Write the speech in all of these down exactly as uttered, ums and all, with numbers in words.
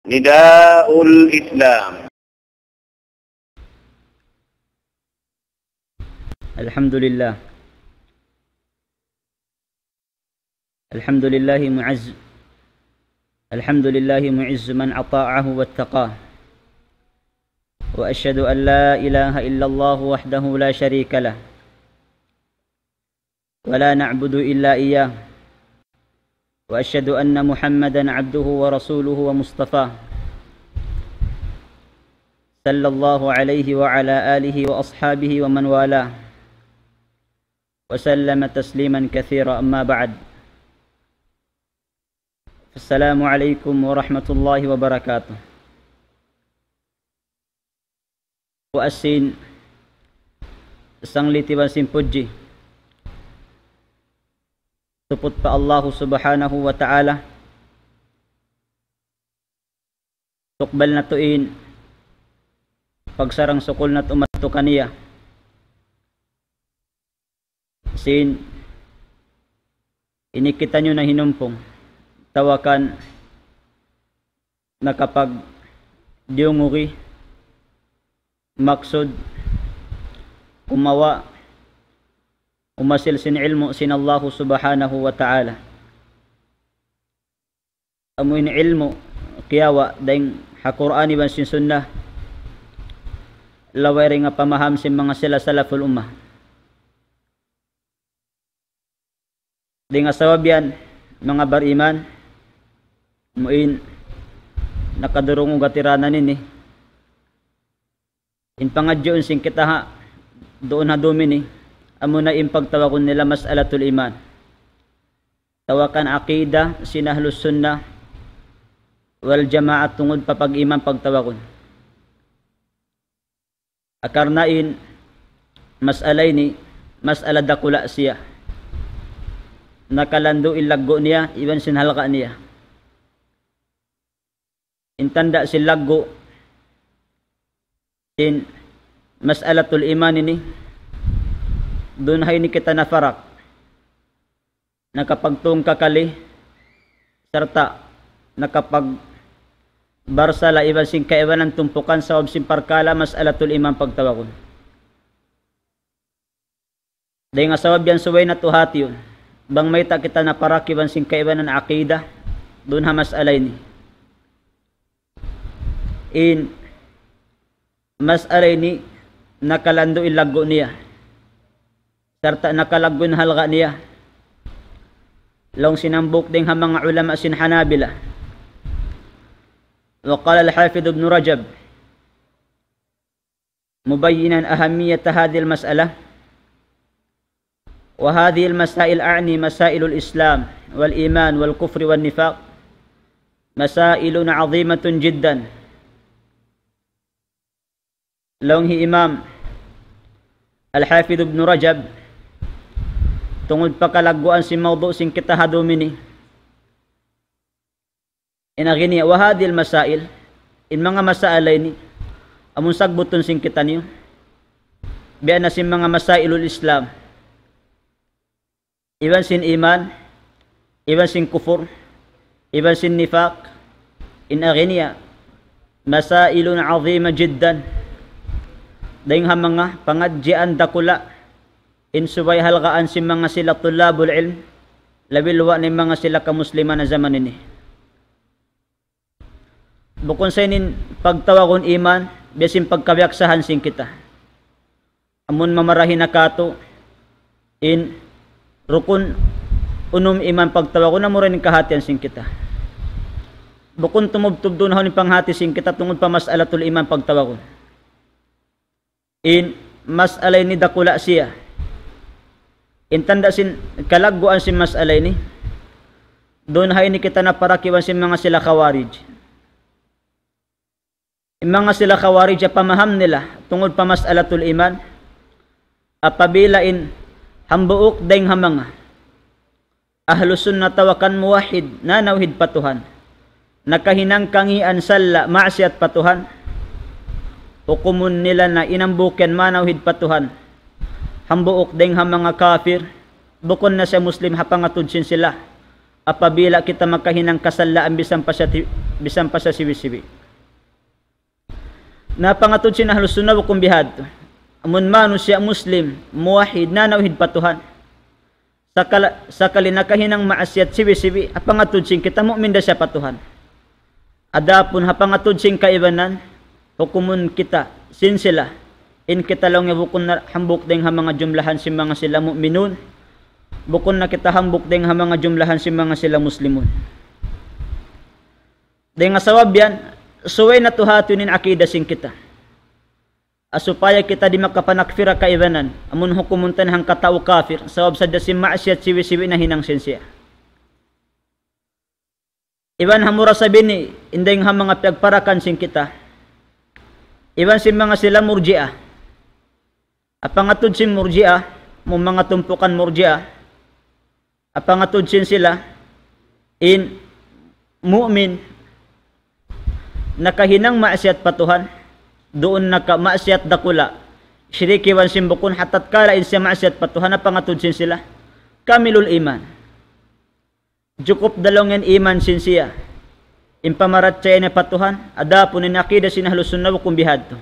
نداء الإسلام. الحمد لله. الحمد لله معز، الحمد لله معز من أطاعه واتقاه. وأشهد أن لا إله إلا الله وحده لا شريك له، ولا نعبد إلا إياه. وأشهد أن محمدا عبده ورسوله ومصطفاه، صلى الله عليه وعلى آله وأصحابه ومن والاه، وسلم تسليما كثيرا. أما بعد، السلام عليكم ورحمة الله وبركاته. Puas sin sanglit iban sin pudji tuput pa Allahu Subhanahu wa Ta'ala. Tukbal natu' in pagsarang-sukul natu' madtu kaniya. Sin ini kitaniyu na hinumpung, tawakan nakapagdiyungug maksud kumawa', umasil sin ilmu' sin Allahu Subhanahu wa Ta'ala. Amu in ilmu' kiyawa' dayn ha Qur'an iban sin Sunnah, laway dayn ha pamaham sin manga sila salaful ummah. Dayn ha sabab yan, manga bariman, amu in nakadurungug ha tiranan ini, in pangadjiun sin kita ha duun ha dum ini, amuna in pagtawagun nila mas'alatul iman. Tawakan aqida sin Ahlus Sunnah wal Jamaah tungud pa pag-iman pagtawagun. Karna' in mas'ala ini, mas'ala dakula' siya. Nakalandu' in laggu' niya iban sin halga' niya. In tanda' sin laggu' sin mas'alatul iman ini, duun ha ini kita naparak, nakapagtung kakali, sarta' nakapagbarsala iban sin kaibanan tumpukan sabab sin parkala' mas'alatul iman pagtawagun. Dayn ha sabab yan subay natu' hatihun bang mayta' kita naparak iban sin kaibanan aqida duun ha mas'ala ini. In mas'ala ini nakalandu' in laggu' niya sarta' nakalaggu' in halga' niya. Laung sin hambuuk dayn ha manga ulama sin Hanabila, وقال الحافظ ابن رجب مبينا أهمية هذه المسألة: وهذه المسائل، أعني مسائل الإسلام والإيمان والكفر والنفاق، مسائل عظيمة جدا. Laung hi Imam Al-Hafidh Ibn Rajab, tungud pa kalagguan sin mawdu' sin kita ha dum ini, in agi niya, وهذه المسائل, in manga masail ini, amun sabbutun sin kitaniyu, biya' na sin manga masailul Islam, iban sin iman, iban sin kufur, iban sin nifaq, in agi niya, مسائل عظيمة جدا. Dayn ha manga pangadjian dakula', in subay halgaan sin manga sila tullabul ilm, labi luwa' na in manga sila kamusliman ha jaman ini. Bukun sa in pagtawagun iman, biya' sin pagkabiyaksahan sin kita. Amun mamarahi na katu', in rukun unum iman pagtawagun, amura in kahatihan sin kita. Bukun tumubtub duun ha unu in panghati sin kita tungud pa mas'alatul iman pagtawagun. In mas'ala ini dakula' siya. In tanda' sin kalagguan sin mas'ala ini, duun ha ini kita naparak iban sin manga sila Khawarij. In manga sila Khawarij, pamaham nila tungud pa mas'alatul iman, apabila in hambuuk dayn ha manga Ahlus Sunnah tawakan muwahhid, nanawhid pa Tuhan, nakahinang kangīan, salla', maksiyat pa Tuhan, hukumun nila na in hambuuk yan manawhid pa Tuhan, hambuuk dayn ha manga kafir, bukun na siya Muslim ha pangatud sin sila. apabila kita makahinang kasalaan bisan pa sa ti-, bisan pa sa siwi-siwi. Na pangatud sin Ahlus Sunnah bukun bihadtu. Amun manusiya' Muslim, muwahhid, nanawhid pa Tuhan. Sakala-, sakali nakahinang maasiyat siwi-siwi, ha pangatud sin kita mu'min da siya pa Tuhan. Adapun ha pangatud sin kaibanan, hukumun kita, sin sila, in kita laung niya bukun na hambuuk dayng ha manga jumlahan sin manga sila mu'minun, bukun na kita hambuuk dayng ha manga jumlahan sin manga sila muslimun. Dayng ha sabab yan, subay natu' hātihun in akida sin kita. Ha supaya kita di' makapanakfir ha kaibanan, amun hukumun ta in hangkatau kafir, sabab sadja sin maasiyat siwi-siwi nahinang sin siya. Iban ha mura isab ini, in dayng ha manga piyagparakan sin kita. Iban sin manga sila Murji'ah. Ha pangatud sin Murji'ah, amun manga tumpukan Murji'ah, ha pangatud sin sila, in mu'min, nakahinang maasiyat pa Tuhan, duun na ka maasiyat dakula', shirik iban sin bukun, ha tatkala in siya maasiyat pa Tuhan, ha pangatud sin sila, kamilul iman. Jukup da laung niya in iman sin siya. In pamarachaya niya pa Tuhan, adapun in akida sin Ahlus Sunnah bukun bihadtu.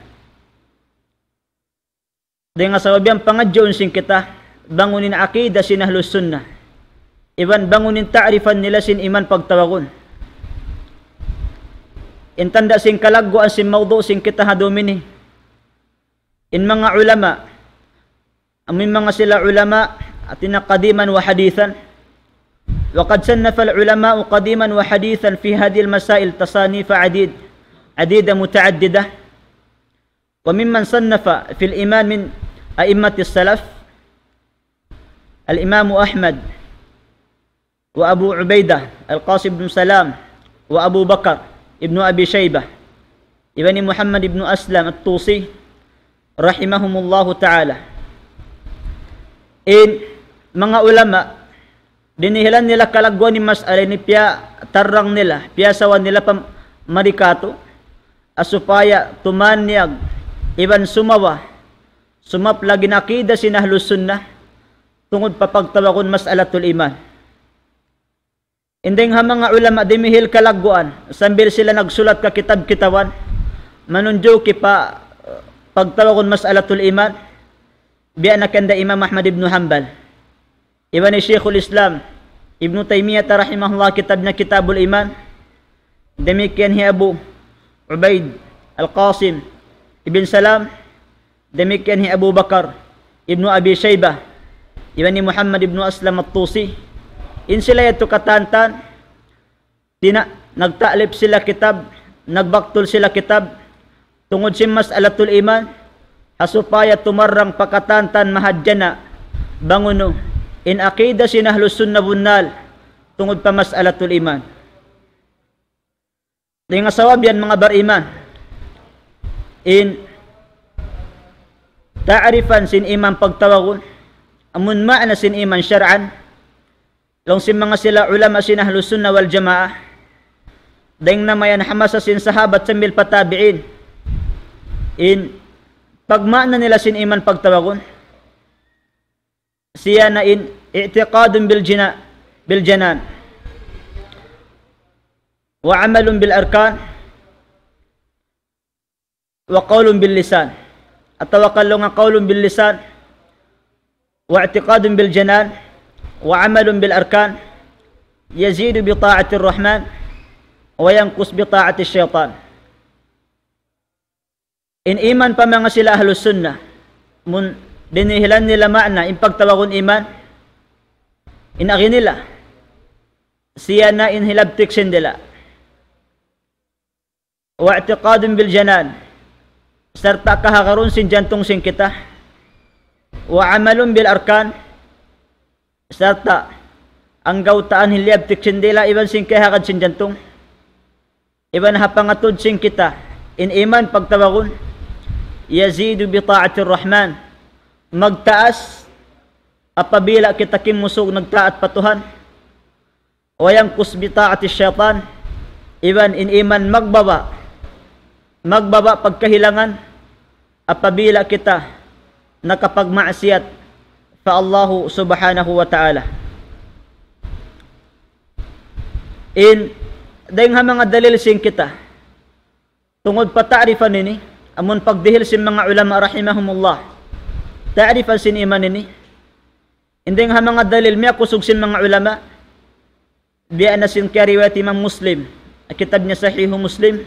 Dayng ha sabab yan pangadjiun sin kita, bang unu in akida sin Ahlus Sunnah. Iban bang unu in ta'rifan nila sin iman pagtawagun. In tanda' sin kalagguan sin mawdu' sin kita ha dum ini. In manga ulama, amun manga sila ulama, hāti niya qadiman wa hadithan. وقد صنف العلماء قديما وحديثا في هذه المسائل تصانيف عديد-، عديدة متعددة. وممن صنف في الإيمان من أئمة السلف الإمام أحمد وأبو عبيدة القاسم بن سلام وأبو بكر ابن أبي شيبة ابن محمد ابن أسلم الطوسي رحمهم الله تعالى. In manga ulama, dinihilan nila kalagguan in mas'ala ini, piyatarrang nila, piyasawan nila pa mari katu', ha supaya tumanyag, iban sumawa, sumaplag in akida sin Ahlus Sunnah, tungud pa pagtawagun mas'alatul iman. In dayng ha manga ulama dimihil kalagguan, sambil sila nagsulat kakitab-kitaban, manunjuki pa, pagtawagun mas'alatul iman, biya' na kanda Imam Ahmad ibn Hanbal. Iban hi Shaykhul Islam Ibn Taymiyyah rahimahullah kitab niya Kitabul Iman. Damikkiyan hi Abu Ubaid Al-Qasim ibn Salam. Damikkiyan hi Abu Bakar ibn Abi Shaybah. Iban hi Muhammad ibn Aslam At-Tusi. In sila yadtu katantan, tina-, nagta'lif sila kitab, nagbaktul sila kitab, tungud sin mas'alatul iman, ha supaya tumarrang pa katantan mahadjana', bang unu, in akida sin Ahlus Sunnah bunnal, tungud pa mas'alatul iman. Dayng ha sabab yan manga bariman, in ta'rifan sin iman pagtawagun, amun ma'na sin iman shar'an, laung sin manga sila ulama sin Ahlus Sunnah wal Jamaah, dayng na mayan ha masa sin sahabat sambil pa tabi'in. In pagma'na nila sin iman pagtawagun, siya na in i'tiqadun bil jina-, bil janan, wa amalun bil arkan, wa qawlun bil lisan. Atawa ka laung qawlun bil lisan, wa i'tiqadun bil janan, wa amalun bil arkan, yazidu bi ta'atir rahman, wa yanqus bi ta'atis shaytan. In iman pa manga sila Ahlus Sunnah, mun dinihilan nila ma'na, in pagtawagun iman, in agi nila, siya na in hilabtik sin dila'. Wa i'tiqadun bil janan, sarta' kahagarun sin jantung sin kita. Wa amalun bil arkan, sarta' anggawtaan hiliyabtik sin dila' iban sin kahagad sin jantung. Iban ha pangatud sin kita, in iman pagtawagun, yazidu bi ta'atir rahman, magtaas apabila kita kimusug nagtaat pa Tuhan. Wa yanqus bi ta'atis shaytan, iban in iman magbaba', magbaba' pagkahilangan apabila kita nakapagmaksiyat pa Allahu Subhanahu wa Ta'ala. In, dayng ha manga dalil sin kita. Tungud pa ta'rifan ini, amun pagdihil sin manga ulama rahimahumullah. Ta'rifan sin iman ini. In dayng ha manga dalil miyakusug sin manga ulama. Biya' na sin kiyariwayat Imam Muslim. Kitab niya Sahihu Muslim.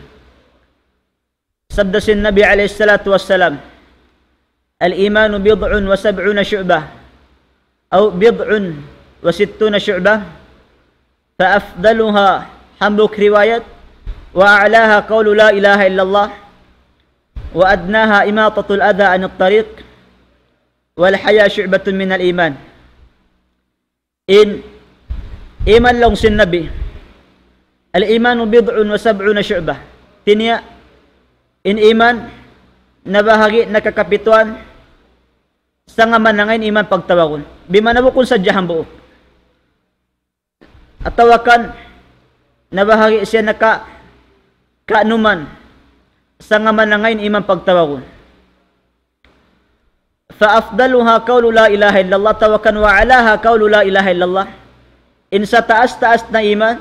Sabda sin Nabi alayhi salatu wassalam, الإيمان بضع وسبعون شعبة، أو بضع وستون شعبة، فأفضلها, hambuuk riwayat, وأعلاها قول لا إله إلا الله، وأدناها إماطة الأذى عن الطريق، والحياء شعبة من الإيمان. In iman laung sin Nabi, الإيمان بضع وسبعون شعبة. Hati niya, in iman, nabahagi' na ka kapituan, sanga manangain iman pagtawagun. Bima'na bukun sadja hambuuk. Atawa kan, nabahagi' siya na ka, kaunuman, sanga manangain iman pagtawagun. فأفضلها قول لا إله إلا الله, atawa kan وأعلاها قول لا إله إلا الله. In sataas-taas na iman,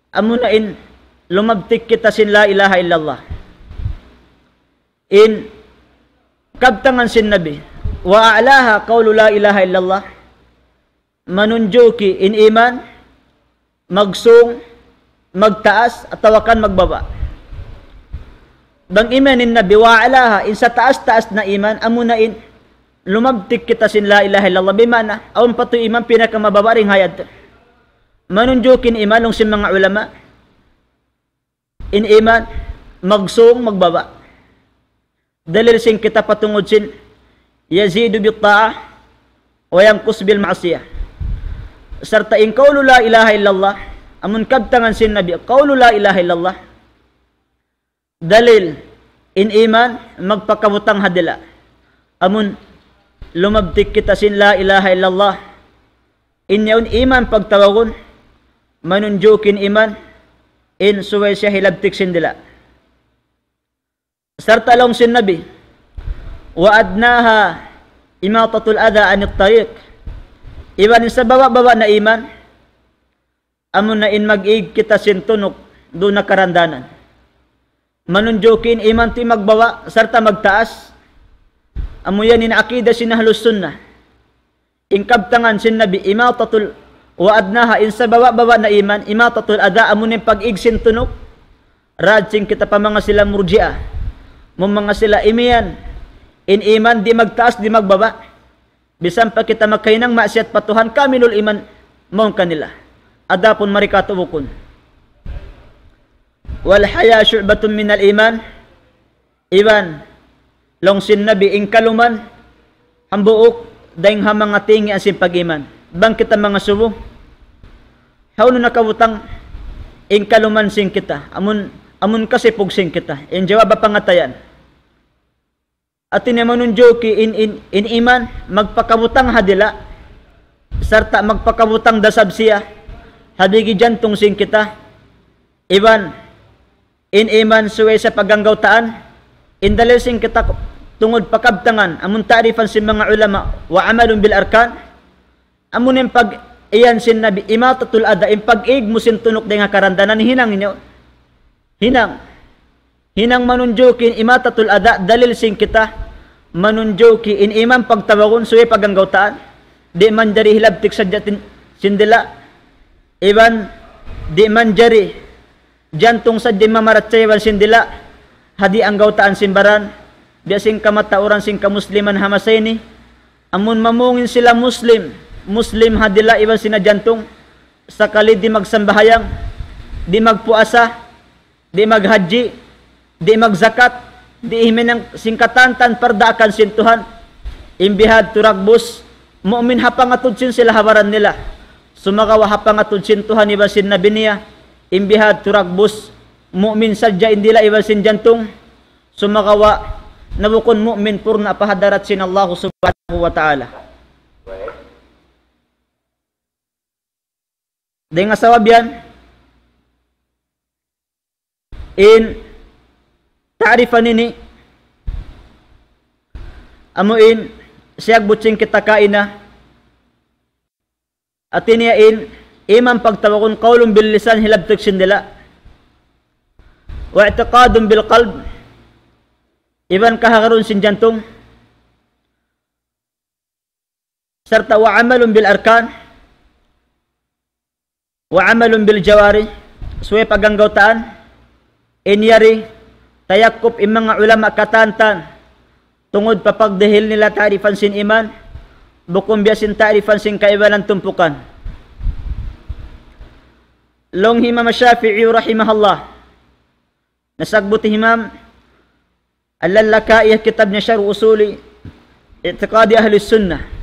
amuna in lumabtik kita sin لا إله إلا الله. In kabtangan sin Nabi, وأعلاها قول لا إله إلا الله. Manunjuki in iman, magsung, magtaas, atawa kan magbaba'. Bang iman in Nabi, وأعلاها, in sataas-taas na iman, amuna in lumabtik kita sin لا إله إلا الله. Bima'na, awn pa tuud iman pinakamababa' dayng ha yadtu. Manunjuki in iman laung sin manga ulama. In iman, magsung, magbaba'. Dalil sin kita patungud sin, يزيد بالطاعة وينقص بالمعصية. Sarta' in قول لا إله إلا الله, amun kabtangan sin Nabi, قول لا إله إلا الله. Dalil, in iman, magpakabutang ha dila'. Amun, lumabtik kita sin لا إله إلا الله. In yaun iman pagtawagun, manunjuki in iman, in subay siya hilabtik sin dila'. Sarta' laung sin Nabi, وأدناها إماطة الأذى عن الطريق. Iban in sababa'-baba' na iman, amuna in mag-ig kita sin tunuk, duun ha karandanan. Manunjuki in iman ti magbaba', sarta' magtaas. Amu yan in akida sin Ahlus Sunnah. In kabtangan sin Nabi, إماطة ال-, وأدناها, in sababa'-baba' na iman, إماطة الأذى, amun in pag-ig sin tunuk, rajin kita pa manga sila Murji'ah. Mu manga sila imiyan, in iman di' magtaas, di' magbaba'. Bisan pa kita makahinang maksiat pa Tuhan, kamilul iman mawn kanila. Adapun mari katu' bukun. والحياء شعبة من الإيمان. Iban, laung sin Nabi, in kaluman, hambuuk, dayng ha manga tingi' sin pag-iman. Bang kita mangasubu, hawnu nakabutang, in kaluman sin kita, amun, amun kasipug sin kita, in jawab pangatayan. Hati niya manunjuki in, in, in iman, magpakabutang ha dila', sarta' magpakabutang da isab siya, ha bigi jantung sin kita, iban, in iman subay siya paganggawtaan, in dalil sin kita tungud pa kabtangan, amun ta'rifan sin manga ulama, وعمل بالأركان, amun in pag-iyan sin Nabi, إماطة الأذى, in pag-ig mu sin tunuk dayng ha karandanan, hinang niyu. Hinang. Hinang manunjuki in إماطة الأذى, dalil sin kita, manunjuki in iman pagtawagun, subay paganggawtaan, di' manjari hilabtik sadja tin-, sin dila', iban di' manjari jantung sadja in mamarachaya iban sin dila', ha di' anggawtaan sin baran, biya' sin kamatauran sin kamusliman ha masa ini, amun mamung in sila Muslim, Muslim ha dila' iban sin ha jantung, sakali di' magsambahayang, di' magpuasa, di' maghajji, di' magzakat, di' himinang sin katan-katan pardaakan sin Tuhan, in bihadtu dagbus, mu'min ha pangatud sin sila ha baran nila. Sumagawa' ha pangatud sin Tuhan iban sin Nabi niya, in bihadtu dagbus, mu'min sadja in dila' iban sin jantung, sumagawa' na bukun mu'min purna' pa hadarat sin Allah Subhanahu wa Ta'ala. Dayng ha sabab yan, in ta'rifan ini, amu in siyagbut sin kita kaina, hati niya in Iman pagtawagun قول باللسان, hilabtik sin dila'. واعتقاد بالقلب, iban kahagad sin jantung. Sarta' وعمل بالأركان وعمل بالجوارح, subay pag-anggawtaan. In yari, tayakup in manga ulama katantan tungud pa pagdihil nila ta'rifan sin iman, bukun biya' sin ta'rifan sin kaibanan tumpukan. Laung hi Imam Shafi'i rahimahullah, nasabbut hi Imam Al-Lalaka'i ha kitab niya Sharh Usuli I'tiqadi Ahli Sunnah: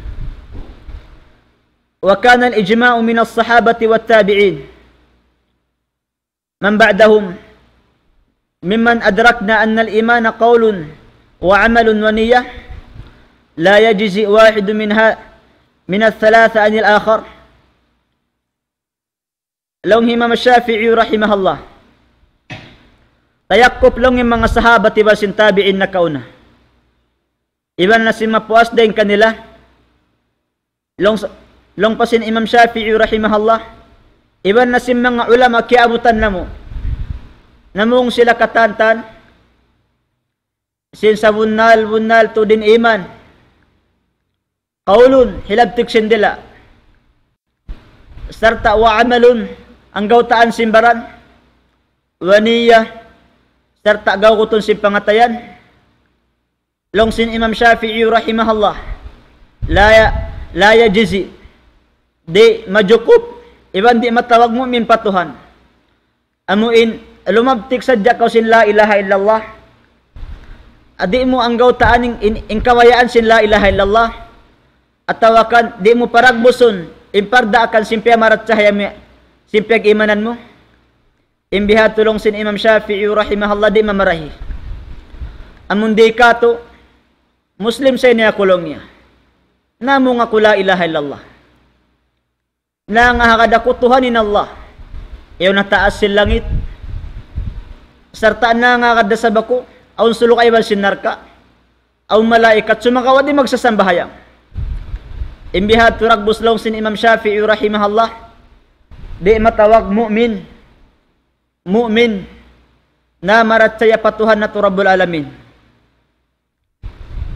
وكان الإجماع من الصحابة والتابعين من بعدهم ممن أدركنا أن الإيمان قول وعمل ونية، لا يجزئ واحد منها، من الثلاثة عن الآخر. Laung hi Imam Shafi'i rahimahullah, tayakup laung in manga sahabat iban sin tabi'in nakauna, iban na sin mapuas dayn kanila. Laung sa-, laung pa sin Imam Shafi'i rahimahullah, iban na sin manga ulama kiyaabutan namu', namung sila katantan sin sabunnal-bunnal tuud in iman. قول, hilabtik sin dila'. Sarta' وعمل, anggawtaan sin baran. ونية, sarta' gawgutun sin pangatayan. Laung sin Imam Shafi'i rahimahullah, لا ي-, لا يجزئ, di' majukup, iban di' matawag mu'min pa Tuhan. Amu in lumabtik sadja kaw sin لا إله إلا الله, di' mu anggawtaan in, in, in kabayaan sin لا إله إلا الله, atawa kan di' mu paragbusun in pardaakan sin piyamaratsahaya mi-, sin piyag-imanan mu. In bihadtu laung sin Imam Shafi'i rahimahullah di' mamarahi. Amun di' katu', Muslim sa ini aku laung niya. Namung aku لا إله إلا الله. Nangahagad aku Tuhan in Allah, awn ha taas sin langit. Sarta' nangahagad da isab aku awn surga' iban sin narka', awn malaikat, sumagawa' di' magsasambahayang. In bihadtu ragbus laung sin Imam Shafi'i rahimahullah, di' matawag mu'min, mu'min, na marachaya pa Tuhan natu' Rabbul Alamin.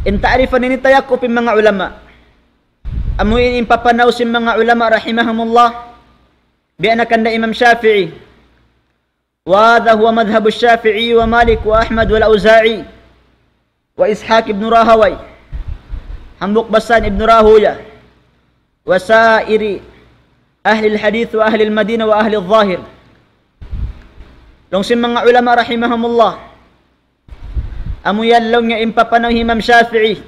In ta'rifan ini tayakup in manga ulama. Amu in, in papanaw sin manga ulama rahimahumullah, biya' na kanda Imam Shafi'i. وهذا هو مذهب الشافعي ومالك وأحمد والأوزاعي وإسحاق بن راهويه, hambuuk basan Ibn Rahuya, وسائر أهل الحديث وأهل المدينة وأهل الظاهر. Laung sin manga ulama rahimahumullah, amu yan laung niya in papanaw hi Imam Shafi'i,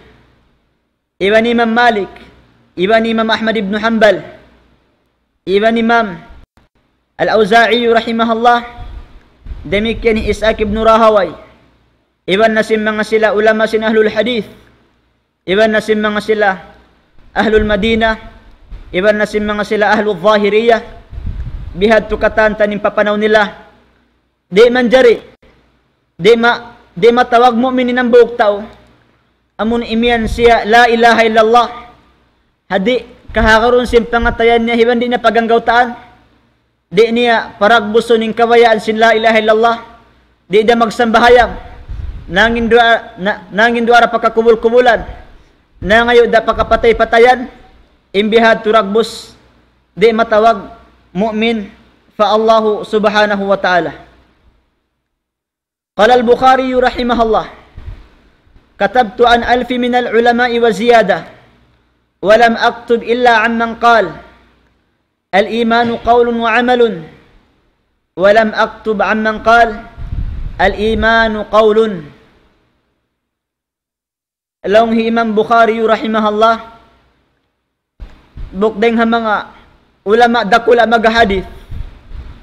iban Imam Malik, iban Imam Ahmad ibn Hanbal, iban Imam Al-Awza'i rahimahullah, damikkiyan hi Ishaq ibn Rahawayh, iban na sin manga sila ulama sin ahlul hadith, iban na sin manga sila ahlul Madinah, iban na sin manga sila ahlul Zahiriyah. Bihadtu katantan in papanaw nila. Di' manjari, di' ma-, di' matawag mu'min in hambuuk tau amun imiyan siya لا إله إلا الله, ha di' kahagad sin pangatayan niya iban di' niya pag-anggawtaan, di' niya paragbusun in kabayaan sin لا إله إلا الله, di' da magsambahayang, nangin duwaa, na-, nangin duwaa da pa kakubul-kubulan, nangayu' da pa kapatay-patayan, in bihadtu ragbus di' matawag mu'min pa Allahu subhanahu wa ta'ala. قال البخاري رحمه الله: كتبت عن ألف من العلماء وزيادة، ولم أكتب إلا عمن قال: الإيمان قول وعمل، ولم أكتب عمن قال: الإيمان قول. Laung hi Imam Bukhari rahimahullah, bukdeng ha manga ulama dakula' maghadith.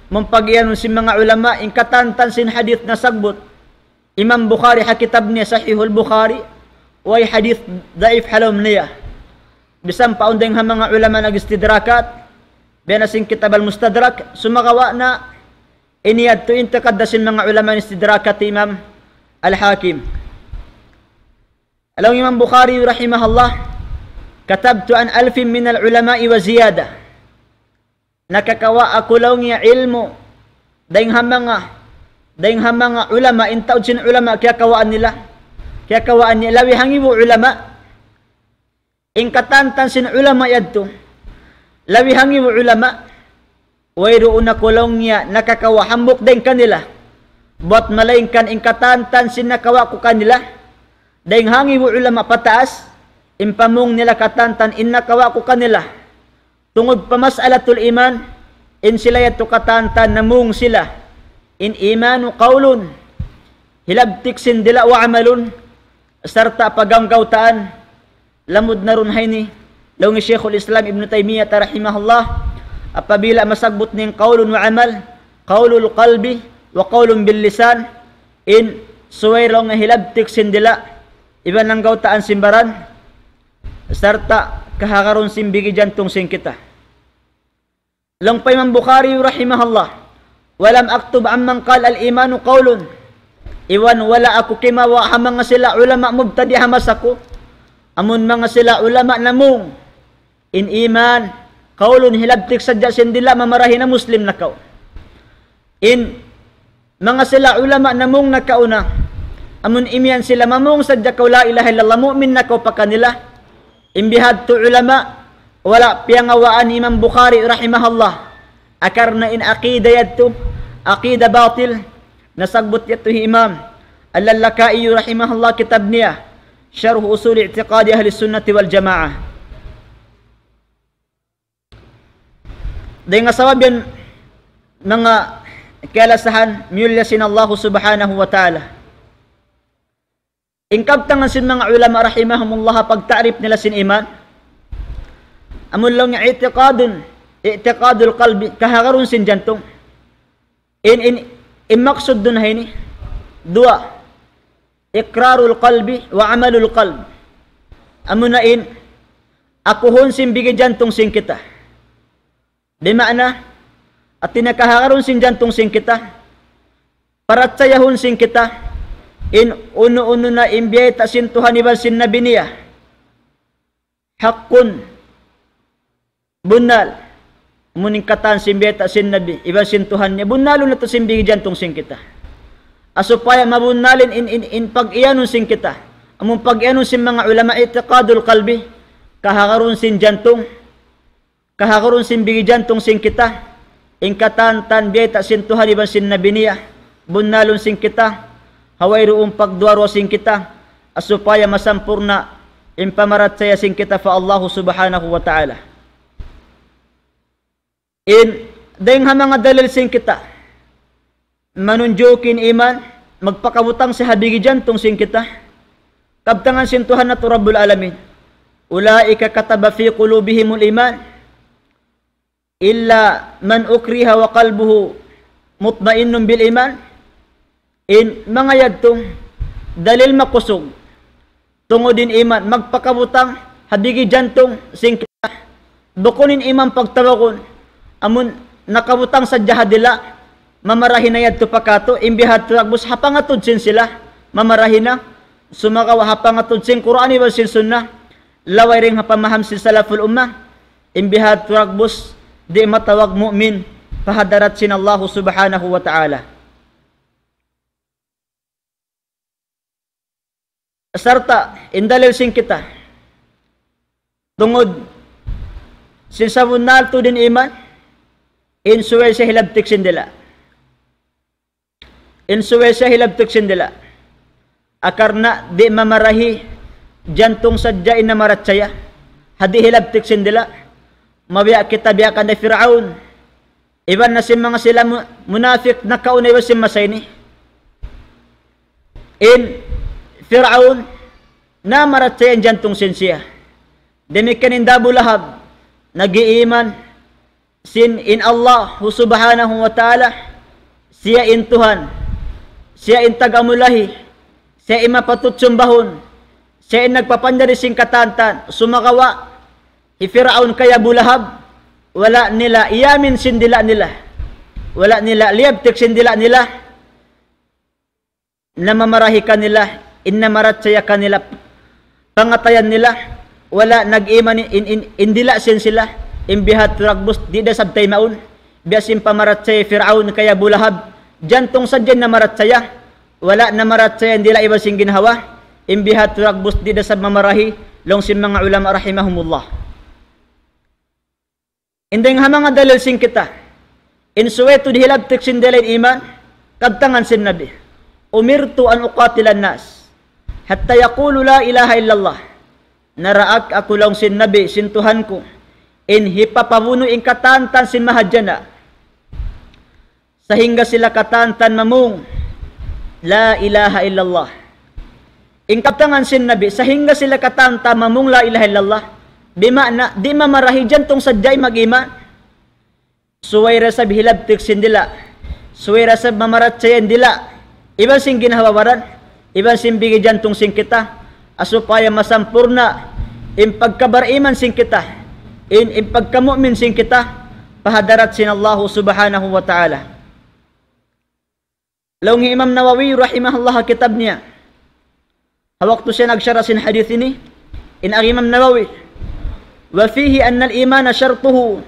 Mampag-iyanun sin manga ulama in katantan sin hadith nasabbut Imam Bukhari ha kitab niya Sahihul Bukhari, way hadith daif ha lawm niya. Bisan pa awn dayng ha manga ulama nag-istidrakat, biya' na sin kitab Al-Mustadrak, sumagawa' na ini yadtu intikad da sin manga ulama in-istidrakat Imam Al-Hakim. Laung Imam Bukhari rahimahullah, كتبت عن ألف من العلماء وزيادة. nakakawa' aku laung niya ilmu' dayn ha manga, dayn ha manga ulama, in taud sin ulama kiyakawaan nila, kiyakawaan niya labi hangibu ulama. In katantan sin ulama yadtu, labi hangibu ulama, wayruun aku laung niya nakakawa' hambuuk dayn kanila. Buat malaingkan in katantan sin nakawa' ku kanila, dayn hangibu ulama pataas, in pamung nila katantan in nakawa' ku kanila. Tungud pa mas'alatul iman, in sila yadtu katantan namung sila. In imanu qawlun, hilabtik sin dila' wa amalun, sarta' paganggawtaan, lamud na run hayni, laung hi Shaykhul Islam Ibn Taymiyyah rahimahullah, apabila masabbut niya in qawlun wa amal, qawlul qalbi wa qawlun bil lisan, in subay laung hilabtik sin dila', iban anggawtaan sin baran, sarta' kahagarun sin bigi jantung sin kita. Laung pa Imam Bukhari rahimahullah, "Walam aktub amman qala al-imanu qawlun." Iban wala' aku kimawa' ha manga sila ulama mubtadi' ha masa ku. Amun manga sila ulama namung, in iman, qawlun, hilabtik sadja sin dila' mamarahi na Muslim na kaw. In manga sila ulama namung nakauna, amun imiyan sila mamung sadja kaw la ilaha illallah, mu'min na kaw pa kanila. In bihadtu ulama, wala' piyangawaan Imam Bukhari rahimahullah. Akar na in aqida yadtu, aqida batil, nasabbut yadtu hi Imam Al-Lalaka'i rahimahullah kitab niya, Sharh Usul I'tiqadi Ahli Sunnati wal Jama'ah. Dayn ha sabab yan, manga kiyalasahan, miyulliya sin Allahu Subhanahu wa Ta'ala. In kabtangan sin manga ulama rahimahumullah pagta'rif nila sin iman, amun laung niya i'tiqadun, i'tiqadul qalbi, kahagarun sin jantung. In, in, in maksud dun ha ini, duwa, iqrarul qalbi wa amalul qalb. Amuna in, akuhun sin bigi jantung sin kita. Di' maana, hati niya kahagarun sin jantung sin kita, parachayahun sin kita, in unu-unu na in biyayta' sin Tuhan iban sin Nabi niya. Haqqun, bunnal, amun in katan sin biyayta' sin Nabi, iban sin Tuhan niya, bunnalun natu' sin bigi jantung sin kita. Ha supaya mabunnalin in, in, in pag-iyanun sin kita. Amun pag-iyanun sin manga ulama i'tiqadul qalbi, kahagarun sin jantung, kahagarun sin bigi jantung sin kita, in katan-katan biyayta' sin Tuhan iban sin Nabi niya, bunnalun sin kita, ha wayruun pagduwa-ruwa sin kita, ha supaya masampurna' in pamarachaya sin kita pa Allahu Subhanahu wa Ta'ala. In, dayn ha manga dalil sin kita, manunjuki in iman, magpakabutang siya ha bigi jantung sin kita. Kabtangan sin Tuhan natu' Rabbul Alamin. أولئك كتب في قلوبهم الإيمان إلا من أكره وقلبه مطمئن بالإيمان. In manga yadtu, dalil makusug. Tungud in iman, magpakabutang, ha bigi jantung, sin kita. Bukun in iman pagtawagun, amun nakabutang sadja ha dila', mamarahi na yadtu pa katu', in bihadtu dagbus ha pangatud sin sila, mamarahi na, sumagawa' ha pangatud sin Qur'an iban sin Sunnah, laway dayn ha pamaham sin salaful ummah, in bihadtu dagbus, di' matawag mu'min, pa hadarat sin Allahu Subhanahu wa Ta'ala. Sarta', in dalil sin kita. Tungud, sin sabunnal tuud in iman, in subay siya hilabtik sin dila'. In subay siya hilabtik sin dila'. Akar na di' mamarahi, jantung sadja in namarachaya. Ha di' hilabtik sin dila'. Mabiya' kita biya' kan hi Fir'aun. Iban na sin manga sila mu-, munafik nakauna iban sin masa ini. In Fir'aun, namarachaya in jantung sin siya. Damikkiyan in da Abu Lahab, nag-iiman sin in Allahu Subhanahu wa Ta'ala, siya in Tuhan, siya in taga-mulahi, siya in mapatut sumbahun, siya in nagpapanjari sin katantan, sumagawa', hi Fir'aun kay Abu Lahab, wala' nila iyamin sin dila' nila. Wala' nila liyabtik sin dila' nila. Namamarahi kanila, in namarachaya kanila, pangatayan nila, wala' nag-iman in, in, in dila' sin sila. In biya' ha tuud dagbus, di' da isab taymaun. Biya' sin pamarachaya Fir'aun kay Abu Lahab, jantung sadja in namarachaya. Wala' namarachaya in dila' iban sin ginhawa. In biya' ha tuud dagbus, di' da isab mamarahi, laung sin manga ulama rahimahumullah. In dayng ha manga dalil sin kita. In subay tuud hilabtik sin dila' in iman, kabtangan sin Nabi. أمرت أن أقاتل الناس حتى يقولوا لا إله إلا الله. Naraak aku laung sin Nabi, sin Tuhan ku, in hipapabunu' in katantan sin mahadjana. Sahingga sila katantan mamung, لا إله إلا الله. In kabtangan sin Nabi, sahingga sila katantan mamung لا إله إلا الله. Bima'na, di' mamarahi, jantung sadja in mag-iman. Subay da isab hilabtik sin dila'. Subay da isab mamarachaya in dila'. Iban sin ginhawa-baran. Iban sin bigi jantung sin kita. Ha supaya masampurna' in pagkabar-iman sin kita. In, in pagkamu'min sin kita. Pa hadarat sin Allahu subhanahu wa ta'ala. Laung hi Imam Nawawi rahimahullah ha kitab niya. Ha waktu siya nagsharah sin hadith ini, in agi Imam Nawawi, وفيه أن الإيمان شرطه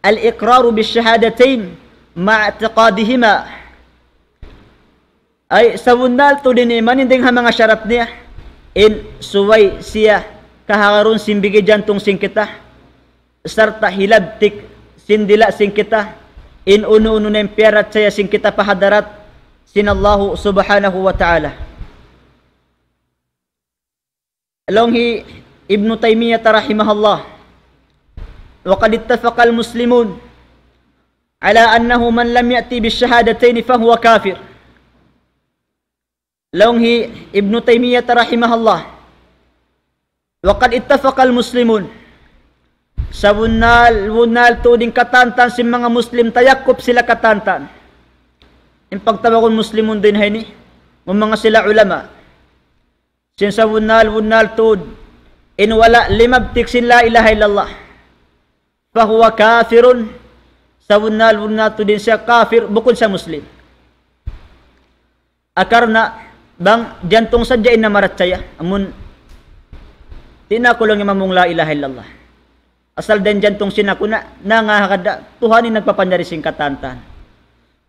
الإقرار بالشهادتين مع اعتقادهما. Ay, sabunnal tuud in iman in dayng ha manga sharat niya, in subay siya kahagarun sin bigi jantung sin kita, sarta' hilabtik sin dila' sin kita, in unu-unu na in piyarachaya sin kita pa hadarat sin Allahu subhanahu wa ta'ala. Laung hi Ibnu Taymiyyah rahimahullah, وقد اتفق المسلمون على أنه من لم يأت بالشهادتين فهو كافر. Laung hi Ibnu Taymiyyah rahimahullah, وقد اتفق المسلمون. Sabunnal-bunnal tuud in katantan sin manga Muslim, tayakup sila katantan. In pagtawagun Muslimun dayn ha ini, amu in manga sila ulama. Sin sabunnal-bunnal tuud, in wala' limabtik sin لا إله إلا الله, فهو كافر. Sabunnal-bunnal tuud in siya kafir, bukun siya Muslim. Akar na bang jantung sadja in namarachaya, amun di' na aku laung mamung لا إله إلا الله. Asal dayn jantung sin aku na, nangahagad da, Tuhan in nagpapanjari sin katantan.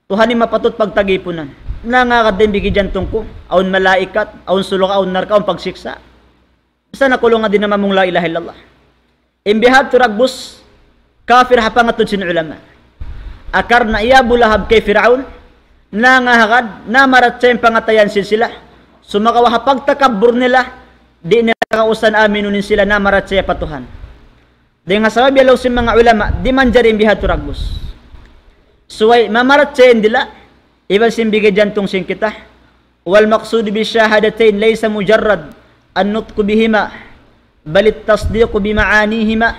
Tuhan in mapatut pagtagipunan. Nangahagad da in bigi jantung ku, awn malaikat, awn surga', awn narka', awn pagsiksa'. Basta na aku laung di' na mamung لا إله إلا الله. In biya' ha tuud dagbus, kafir ha pangatud sin ulama. Akar na hi Abu Lahab kay Fir'aun, nangahagad, namarachaya in pangatayan sin sila. Sumagawa' ha pagtakabbur nila, di' nila kausan aminun in sila namarachaya pa Tuhan. Dayn ha sabab yan laung sin manga ulama, di' manjari in biya' ha tuud dagbus. Subay mamarachaya in dila', iban sin bigi jantung sin kita. والمقصود بالشهادتين ليس مجرد النطق بهما، بل التصديق بمعانيهما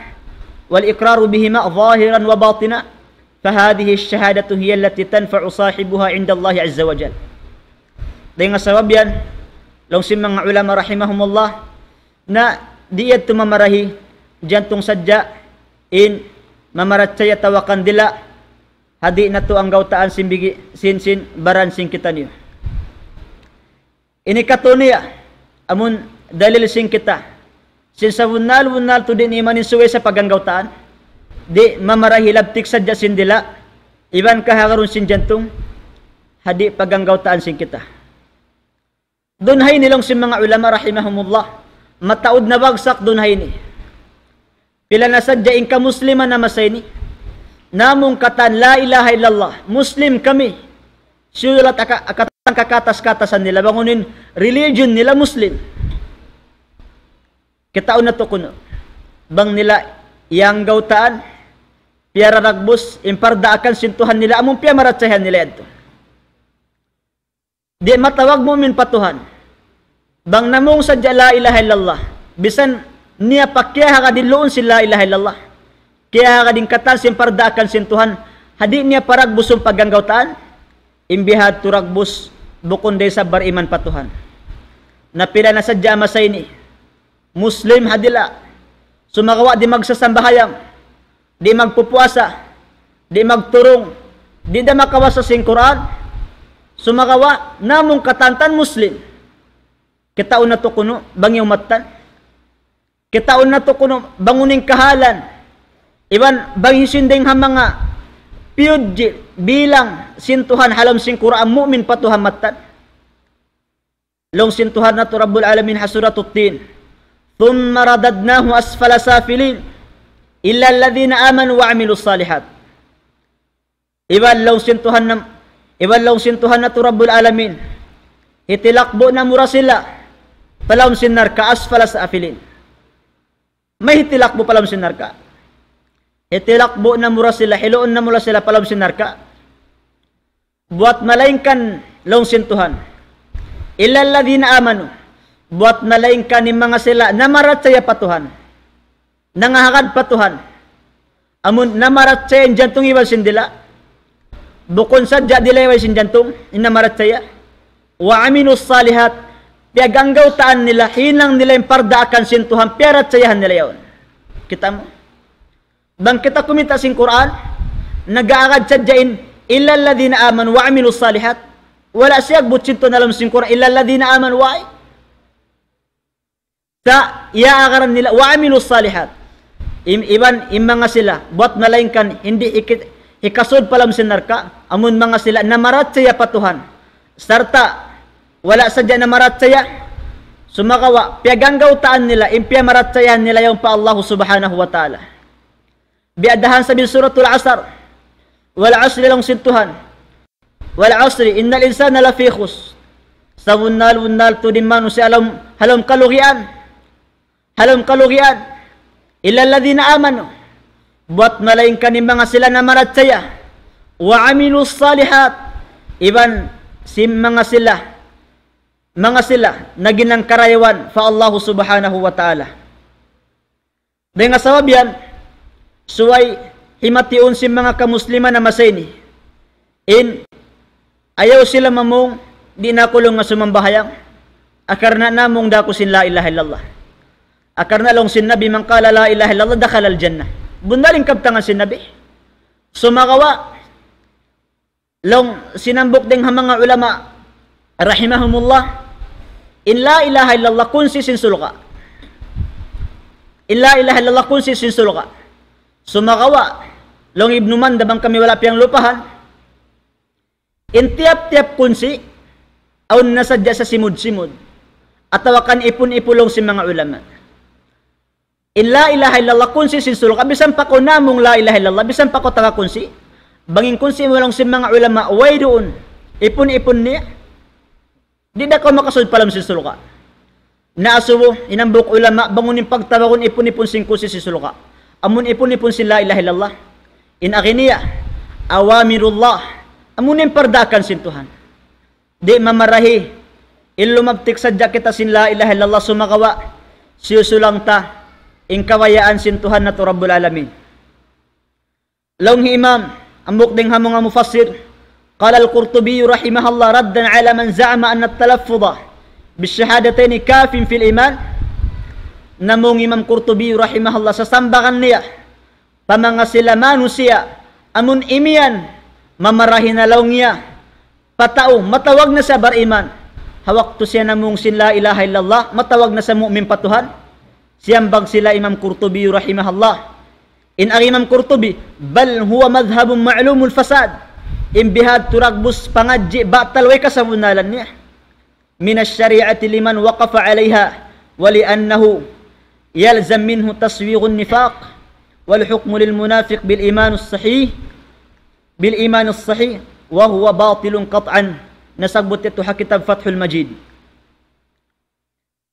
والإقرار بهما ظاهرا وباطنا، فهذه الشهادة هي التي تنفع صاحبها عند الله عز وجل. Dayn ha sabab yan, laung sin manga ulama rahimahumullah, na di' yadtu mamarahi, jantung sadja in mamarachaya atawa kan dila', ha di' natu' anggawtaan sin bigi, sin, sin baran sin kitaniyu. Ini katu' niya, amun dalil sin kita. Sin sabunnal-bunnal tuud in iman in subay sa paganggawtaan. Di' mamarahi, labtik sadja sin dila', iban kahagarun sin jantung, ha di' paganggawtaan sin kita. Duun ha ini laung sin manga ulama rahimahumullah, mataud na bagsak duun ha ini. Pila na sadja in kamusliman ha masa ini, namung katan لا إله إلا الله, Muslim kami. Siyulat aka-, akatan kakatas-katasan nila, bang unu in religion nila Muslim. Kitaun natu' kunu', bang nila iyanggawtaan, piyararagbus, in pardaakan sin Tuhan nila, amun piyamarachayahan nila yadtu. Di' matawag mu'min pa Tuhan. Bang namung sadja لا إله إلا الله. Misan niya pa kiyahagad in luun sin لا إله إلا الله. Kiyahagad in katan sin pardaakan sin Tuhan. Ha di' niya paragbusun paganggawtaan. In biya' ha tuud dagbus, bukun da isab bar-iman pa Tuhan. Na pila na sadja ha masa ini. Muslim ha dila'. Sumagawa' di' magsasambahayang, di' magpupuasa, di' magturung, di' da makabasa sin Qur'an. Sumagawa' namung katantan Muslim. Kitaun natu' kunu' bang in ummattan. Kitaun natu' kunu' bang unu in kahalan. Iban bang hisiyu dayn ha manga piyudji bilang sin Tuhan ha lawm sin Qur'an mu'min pa Tuhan mattan. Laung sin Tuhan natu' Rabbul Alamin ha Suratut Tin, ثم رددناه أسفل سافلين إلا الذين آمنوا وعملوا الصالحات. Iban laung sin Tuhan nam-, iban laung sin Tuhan natu' Rabbul Alamin, hitilakbu' namu' ra sila pa lawm sin narka', أسفل سافلين. Mayta' hitilakbu' pa lawm sin narka'? Hitilakbu' namu' ra sila, hiluun namu' ra sila pa lawm sin narka'. Buwat malaingkan laung sin Tuhan, إلا الذين آمنوا, buwat malaingkan in manga sila namarachaya pa Tuhan, nangahagad pa Tuhan. Amun namarachaya in jantung iban sin dila', bukun sadja dila' iban sin jantung in namarachaya. وعملوا الصالحات, piyaganggautaan nila, hinang nila in pardaakan sin Tuhan, piyarachayahan nila yaun. Kita' mu? Bang kita kumita' sin Qur'an, nag-aagad sadja in إلا الذين آمنوا وعملوا الصالحات. Wala' siyabbut sin Tuhan ha lawm sin Qur'an إلا الذين آمنوا, way. Sa' iyaagaran nila, وعملوا الصالحات. Im-, iban, in manga sila, buwat malaingkan, di' hikit-, hikasud pa lawm sin narka', amun manga sila namarachaya pa Tuhan. Sarta', wala' sadja namarachaya, sumagawa', piyaganggautaan nila, in piyamarachayahan nila yaun pa Allah Subhanahu wa Ta'ala. Biya' da ha lawm sin Suratul Asr. والعصر, laung sin Tuhan. والعصر إن الإنسان لفي خسر. Sabunnal-bunnal tuud in manusiya' ha lawm, ha lawm kalugian. Ha lawm kalugian. إلا الذين آمنوا. Buwat malaingkan in manga sila namarachaya. وعملوا الصالحات. Iban sin manga sila, manga sila naghinang karayawan pa Allah Subhanahu wa Ta'ala. Dayn ha sabab yan, subay himatiun sin manga kamusliman ha masa ini. In, ayaw sila mamung, di' na aku laung nga sumambahayang. Akarna' namung da aku sin لا إله إلا الله. Akarna' laung sin Nabi, من قال لا إله إلا الله دخل الجنة. Bunnal in kabtangan sin Nabi. Sumagawa', laung sin hambuuk dayn ha manga ulama, rahimahumullah, in لا إله إلا الله kunsi sin surga'. In لا إله إلا الله kunsi sin surga'. Sumagawa', laung Ibnu Manda, bang kami wala' piyanglupahan, in tiyap-tiyap kunsi, awn na sadja sa simud-simud. Atawa kan ipun-ipun laung sin manga ulama. In لا إله إلا الله kunsi sin surga', misan pa kaw namung لا إله إلا الله, misan pa kaw taga kunsi. Bang in kunsi mu laung sin manga ulama, way duun ipun-ipun niya, di' da kaw makasud pa lawm sin surga'. Na asubu, in hambuuk ulama, bang unu in pagtawagun ipun-ipun sin kunsi sin surga'. Amun ipun-ipun sin لا إله إلا الله. In agi niya, أوامر الله. Amun in pardaakan sin Tuhan. Di' mamarahi, in lumabtik sadja kita sin لا إله إلا الله sumagawa', siyusulang ta, in kabayaan sin Tuhan natu' Rabbul Alamin. Laung hi Imam, hambuuk dayn ha manga mufassir, قال القرطبي رحمه الله ردا على من زعم أن التلفظ بالشهادتين كاف في الإيمان. Namung Imam Qurtubi rahimahullah, sasambagan niya pa manga sila manusiya', amun imiyan, mamarahi na laung niya pa tau, matawag na siya bariman. Ha waktu siya namung sin لا إله إلا الله, matawag na siya mu'min pa Tuhan. Siyambag sila Imam Qurtubi rahimahullah. In agi Imam Qurtubi, بل هو مذهب معلوم الفساد. In bihadtu dagbus pangadji' batal way kasabunnalan niya. من الشريعة لمن وقف عليها، ولأنه يلزم منه تسويغ النفاق، والحكم للمنافق بالإيمان الصحيح، بالإيمان الصحيح، وهو باطل قطعا. Nasabbut yadtu ha kitab Fathul Majid.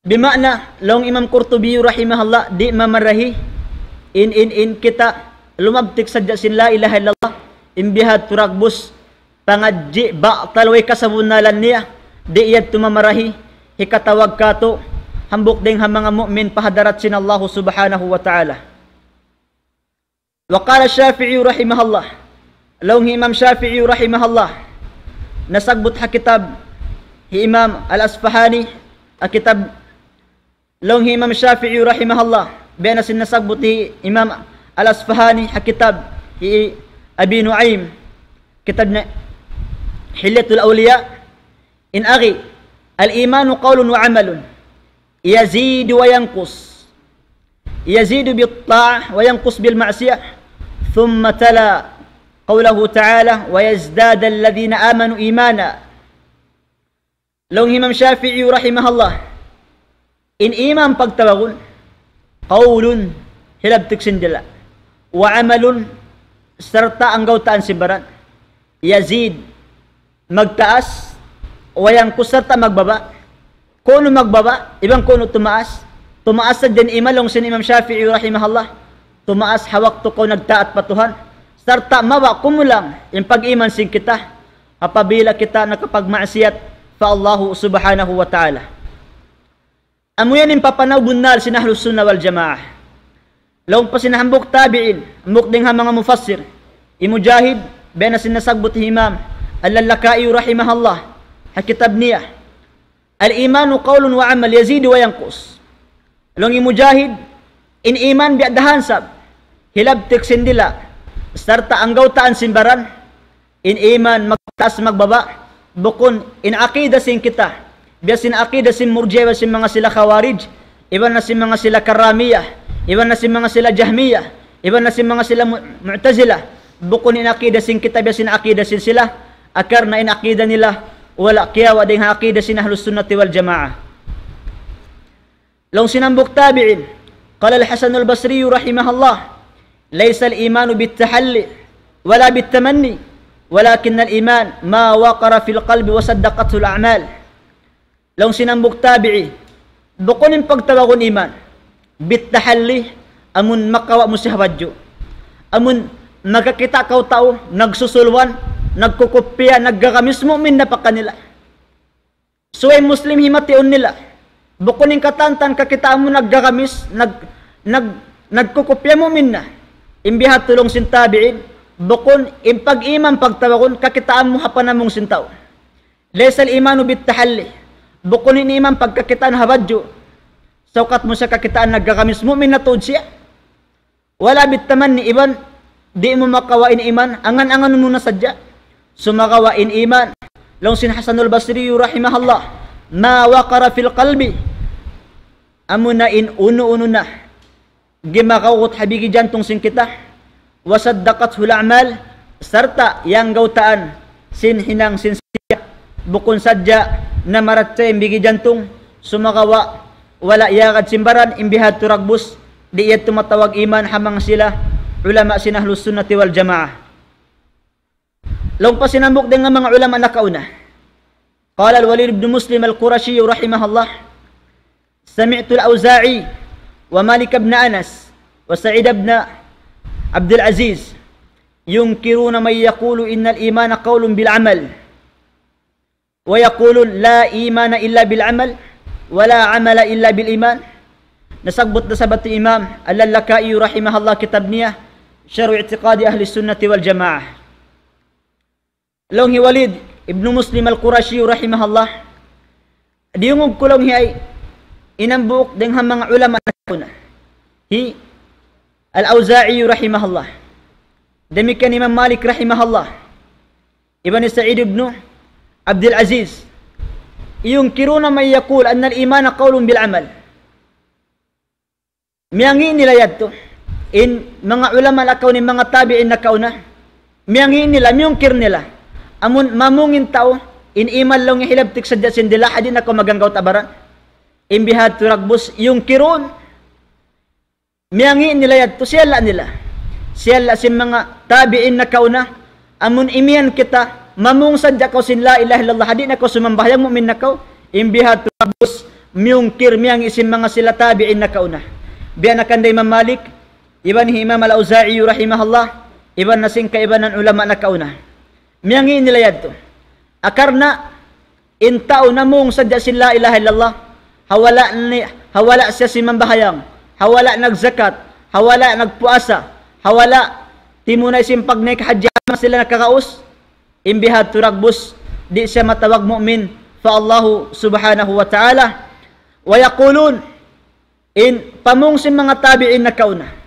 Bima'na, laung Imam Qurtubi rahimahullah, di' mamarahi in, in, in kita lumabtik sadja sin لا إله إلا الله, in bihadtu dagbus pangadji' batal way kasabunnalan niya, di' yadtu mamarahi hikatawag katu' hambuuk dayn ha manga mu'min pa hadarat sin Allahu Subhanahu wa Ta'ala. وقال الشافعي رحمه الله. Laung hi Imam Shafi'i rahimahullah, nasabbut ha kitab hi Imam Al-Asfahani, ha kitab Laung hi Imam Shafi'i rahimahullah, biya' na sin nasabbut hi Imam Al-Asfahani ha kitab hi Abi Nu'aym, kitab niya Hilyatul Awliya, in agi, الإيمان قول وعمل يزيد وينقص، يزيد بالطاعة وينقص بالمعصية، ثم تلا قوله تعالى: ويزداد الذين آمنوا إيمانا. Laung Imam Shafi'i rahimahullah, in iman pagtawagun, قول, hilabtik sin dila', وعمل, sarta' anggawtaan sin baran, يزيد, magtaas, وينقص, sarta' magbaba'. Kunu' magbaba', iban kunu' tumaas. Tumaas sadja in iman laung sin Imam Shafi'i rahimahullah. Tumaas ha waktu kaw nagtaat pa Tuhan. Sarta' mababa', kumulang in pag-iman sin kita apabila kita nakapagmaksiyat pa Allahu subhanahu wa ta'ala. Amu yan in papanaw bunnal sin Ahlus Sunnah wal Jamaah. Laung pa sin hambuuk tabi'in, hambuuk dayn ha manga mufassir, hi Mujahid, biya' na sin nasabbut hi Imam Al-Lalaka'i rahimahullah, ha kitab niya, الإيمان قول وعمل يزيد وينقص. Laung hi Mujahid, in iman biya' da hansab, hilabtik sin dila', sarta' anggawtaan sin baran, in iman magtaas magbaba', bukun in aqida sin kita, biya' sin aqida sin Murji'ah iban sin manga sila Khawarij, iban na sin manga sila Karramiyah, iban na sin manga sila Jahmiyah, iban na sin manga sila Mu-, Mu'tazilah, bukun in aqida sin kita, biya' sin aqida sin sila, akar na in aqida nila, wala' kiyawa' dayn ha aqida sin Ahlus Sunnati wal Jamaah. Laung sin hambuuk tabi'in, قال الحسن البصري رحمه الله: ليس الإيمان بالتحلي ولا بالتمني، ولكن الإيمان ما وقر في القلب وصدقته الأعمال. Laung sin hambuuk tabi'i, bukun in pagtawagun iman, بالتحلي, amun makawa' mu siya ha badju'. Amun makakita' kaw tau, nagsusulwan, nagkukupiya, naggagamis, mu'min na pa kanila. Subay Muslim himatiun nila. Bukun in katantan kakitaan mu naggagamis, nag-, nag-, nagkukupiya, mu'min na. In biha' tu laung sin tabi'in, bukun in pag-iman pagtawagun kakitaan mu ha panamung sin tau. ليس الإيمان بالتحلي. Bukun in iman pagkakitaan ha badju'. Sawkat mu siya kakitaan naggagamis, mu'min na tuud siya. ولا بالتمني, iban di' mu makawa' in iman, angan-angan mu na sadja. Sumagawa' in iman, laung sin Hasanul Basri rahimahullah, ما وقر في القلب, amuna in unu-unu na gimagagut ha bigi jantung sin kita, وصدقته الأعمال, sarta' iyanggawtaan sin hinang sin siya, bukun sadja namarachaya in bigi jantung, sumagawa' wala' iyagad sin baran, in biha' tu dagbus, di' yadtu matawag iman ha manga sila ulama sin Ahlus Sunnati wal Jamaah. Laung pa sin hambuuk dayn ha manga ulama nakauna. قال الوليد بن مسلم القرشي رحمه الله: سمعت الأوزاعي ومالك بن أنس وسعيد بن عبد العزيز ينكرون من يقول إن الإيمان قول بالعمل، ويقولون: لا إيمان إلا بالعمل، ولا عمل إلا بالإيمان. Nasabbut da isab hi Imam Al-Lalaka'i rahimahullah kitab niya, Sharh I'tiqadi Ahli Sunnati wal Jamaah. Laung hi Walid ibn Muslim Al-Qurashi rahimahullah, diyungug ku laung hi ay in hambuuk dayn ha manga ulama nakauna. Hi Al-Awza'i rahimahullah. Damikkiyan Imam Malik rahimahullah. Iban hi Sa'id ibn Abdul Aziz. ينكرون من يقول أن الإيمان قول بالعمل. Miyangi' nila yadtu in manga ulama nakauna, in manga tabi'in nakauna. Miyangi' nila, miyungkir nila. Amun mamung in tau, in iman laung niya hilabtik sadja sin dila', di' na kaw maganggawta' baran. In biha' tu dagbus, ينكرون. Miyangi' nila yadtu, siyalla' nila. Siyalla' sin manga tabi'in nakauna, amun imiyan kita, mamung sadja kaw sin la ilaha illallah, di' na kaw sumambahayang, mu'min na kaw, in biha' tu dagbus, miyungkir, miyangi' sin manga sila tabi'in nakauna. Biya' na kan da Imam Malik, iban hi Imam Al-Awza'i rahimahullah, iban na sin kaibanan ulama nakauna. Miyangi' nila yadtu. Akar na in tau namung sadja sin la ilaha illallah, ha wala' ni-, ha wala' siya simambahayang, ha wala' nagzakat, ha wala' nagpuasa, ha wala' timunay sin pagnaik hajji, amu sila nakagaus, in biha' tu dagbus, di' siya matawag mu'min pa Allahu subhanahu wa ta'ala. ويقولون, in pamung sin manga tabi'in nakauna,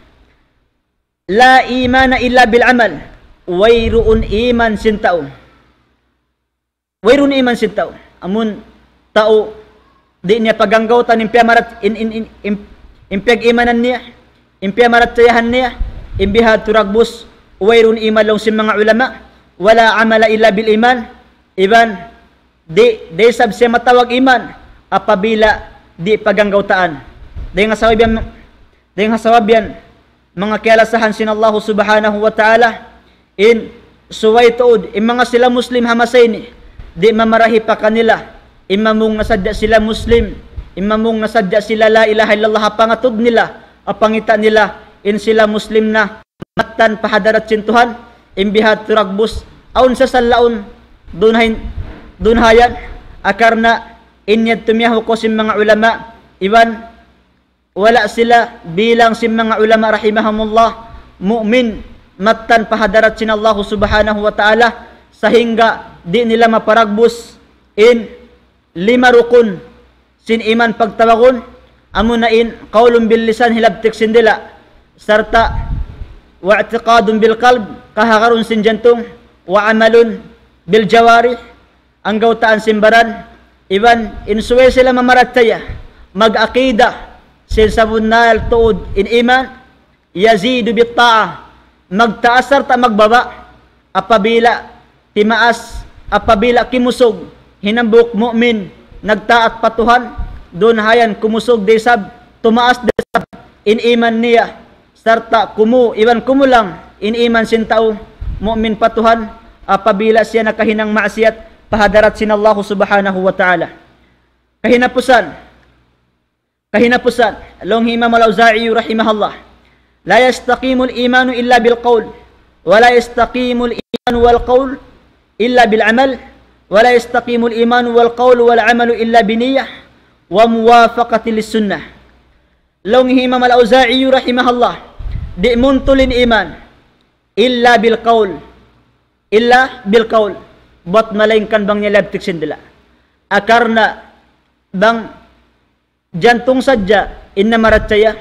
لا إيمان إلا بالعمل. Wayruun iman sin tau. Wayruun iman sin tau. Amun tau di' niya paganggawtan in piyamarat-, in, in, in, in, in piyag-imanan niya, in piyamarachayahan niya, in bihadtu dagbus, wayruun iman laung sin manga ulama, ولا عمل إلا بالإيمان, iban di', di' isab siya matawag iman, apabila di' paganggautaan. Dayn ha sabab yan, dayn ha sabab yan, manga kiyalasahan sin Allahu Subhanahu wa Ta'ala, in subay tuud, in manga sila Muslim ha masa ini, di' mamarahi pa kanila, in mamung na sadja sila Muslim, in mamung na sadja sila la ilaha illallah ha pangatud nila, ha pangita' nila, in sila Muslim na, mattan pa hadarat sin Tuhan, in bihadtu dagbus, awn sasallaun, dunhain, dunhayan, akarna', in yadtu miyahukaw sin manga ulama, iban, wala' sila bilang sin manga ulama rahimahumullah, mu'min, mattan pa hadarat sin Allahu Subhanahu wa Ta'ala, sahingga di' nila maparagbus in lima rukun sin iman pagtawagun, amuna in قول باللسان, hilabtik sin dila', sarta' واعتقاد بالقلب, kahagarun sin jantung, وعمل بالجوارح, anggawtaan sin baran, iban in subay sila mamarachaya, mag-aqida, sin sabunnal tuud in iman, يزيد بالطاعة, magtaas sarta' magbaba', apabila timaas, apabila kimusug, hinambuuk mu'min, nagtaat pa Tuhan, dunhayan kumusug da isab, tumaas da isab, in iman niya, sarta' kumu, iban kumulang, in iman sin tau, mu'min pa Tuhan, apabila siya nakahinang maksiyat, pa hadarat sin Allahu Subhanahu wa Ta'ala. Kahinapusan, kahinapusan, laung hi Imam Al-Awza'i rahimahullah, لا يستقيم الإيمان إلا بالقول، ولا يستقيم الإيمان والقول إلا بالعمل، ولا يستقيم الإيمان والقول والعمل إلا بنية وموافقة للسنة. Laung hi Imam Al-Awza'i rahimahullah, di' muntul in iman, إلا بالقول, إلا بالقول, bat malaingkan bang niya labtik sin dila'. Akarna' bang jantung sadja in namarachaya,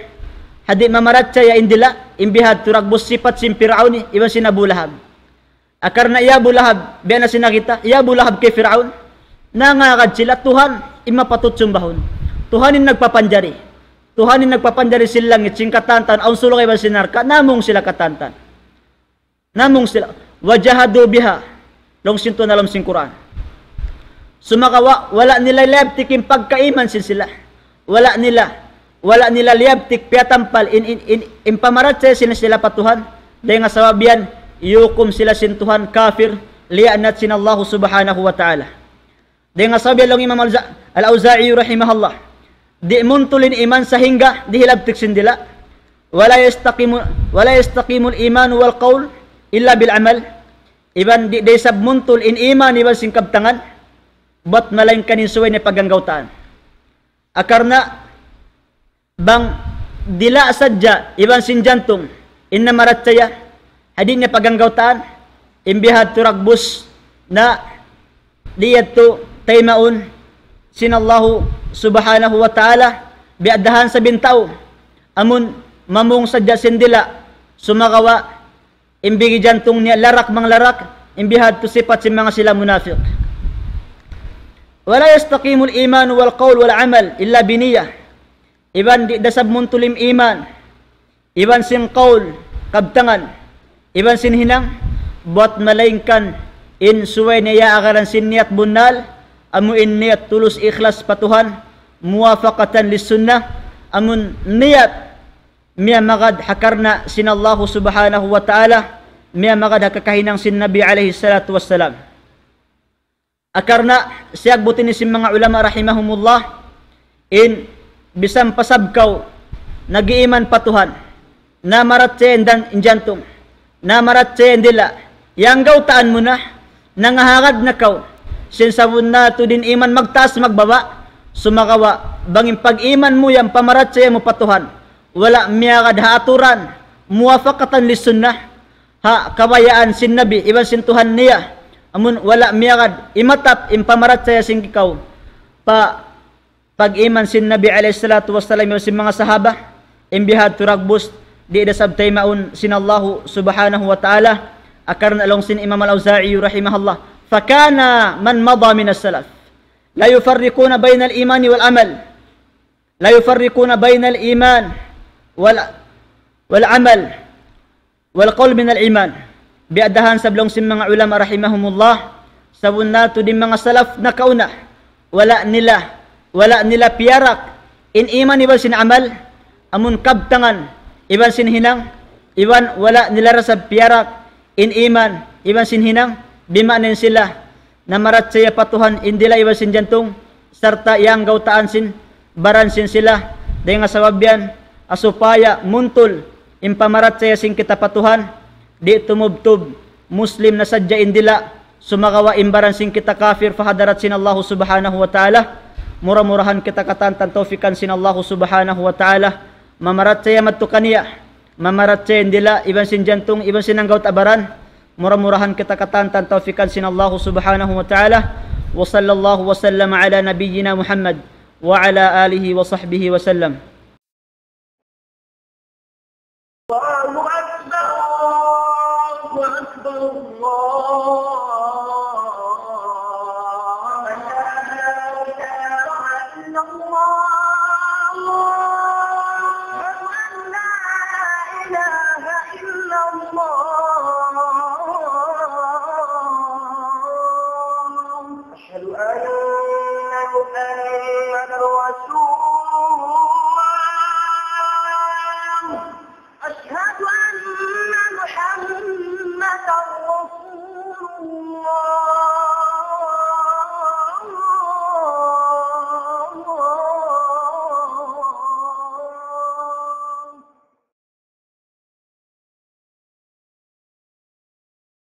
ha di' mamarachaya in dila', in bihadtu dagbus sipat sin Pir'aun iban sin Abu Lahab. Akarna' ya Abu Lahab, biya' na sin nakita', ya Abu Lahab kay Pir'aun, nangagad sila Tuhan in mapatut sumbahun. Tuhan in nagpapanjari. Tuhan in nagpapanjari sin langit, sin katantan, awn surga' iban sin narka', namung sila katantan. Namung sila, وجحدوا بها. Laung sin Tuhan ha lawm sin Qur'an. Sumagawa', wala' nila liyabtik in pagkaiman sin sila. Wala' nila, wala' nila liyabtik piyatampal in, in, in, in pamarachaya sin sila pa Tuhan. Dayn ha sabab yan, iyukum sila sin Tuhan kafir, liyaanat sin Allahu Subhanahu wa Ta'ala. Dayn ha sabab yan laung Imam Al-Za-, Al-Awza'i rahimahullah. Di' muntul in iman sahingga di' hilabtik sin dila'. ولا يستقيم، ولا يستقيم الإيمان والقول إلا بالعمل. Iban di', di' isab muntul in iman iban sin kabtangan, bat malaingkan in subay niya paganggautaan. Akarna' bang dila' sadja iban sin jantung in namarachaya, ha di' niya paganggautaan, in bihadtu dagbus na di' yadtu taymaun sin Allahu Subhanahu wa Ta'ala, biya' dahan sa bin tau, amun mamung sadja sin dila', sumagawa', in bigi jantung niya larak manglarak, in bihadtu sipat sin manga sila munafik. ولا يستقيم الإيمان والقول والعمل إلا بنية. Iban di' da isab muntul in iman, iban sin qawl, kabtangan, iban sin hinang, bat malaingkan in subay niya agaran sin niyat bunnal, amu in niyat tulus ikhlas pa Tuhan, موافقة للسنة, amun niyat miyamagad ha karna' sin Allahu Subhanahu wa Ta'ala, miyamagad ha kakahinang sin Nabi alayhi salatu wassalam. Akarna' siyagbutin sin manga ulama rahimahumullah, in bisan pa sab kaw nag-iiman pa Tuhan, namarachaya in dan-, in jantung, namarachaya in dila', yan gautaan mu na, nangahagad na kaw, sin sabunnal tuud in iman magtaas magbaba', sumagawa', bang in pag-iman mu yan pamarachaya mu pa Tuhan, wala' miyagad ha aturan, موافقة للسنة, ha kabayaan sin Nabi, iban sin Tuhan niya, amun wala' miyagad, imatap in pamarachaya sin ikaw, pa pag-iman sin Nabi alayhi salatu wassalam, iban sin manga sahaba, in bihadtu dagbus, di' da isab taymaun sin Allahu Subhanahu wa Ta'ala, akarna' laung sin Imam Al-Awza'i rahimahullah, فكان من مضى من السلف لا يفرقون بين الإيمان والعمل، لا يفرقون بين الإيمان وال-، والعمل. والقول من الإيمان. Biya' dahan sab laung sin manga ulama rahimahumullah, sabunnal tuud in manga salaf nakauna, wala' nila, wala' nila piyarak in iman iban sin amal, amun kabtangan iban sin hinang, iban wala' nila da isab piyarak in iman iban sin hinang, bima'na in sila namarachaya pa Tuhan in dila' iban sin jantung, sarta' iyanggawtaan sin baran sin sila. Dayn ha sabab yan, ha supaya muntul in pamarachaya sin kita pa Tuhan, di' tumubtub Muslim na sadja in dila', sumagawa' in baran sin kita kafir pa hadarat sin Allahu Subhanahu wa Ta'ala. Mura-murahan kita katan tawfikan sin Allahu Subhanahu wa Ta'ala, mamarachaya madtu kaniya, mamarachaya in dila' iban sin jantung iban sin anggawta' baran. Mura-murahan kita katan tawfikan sin Allahu Subhanahu wa Ta'ala. وصلى الله وسلم على نبينا محمد وعلى آله وصحبه وسلم. الله أكبر، الله أكبر، الله أكبر.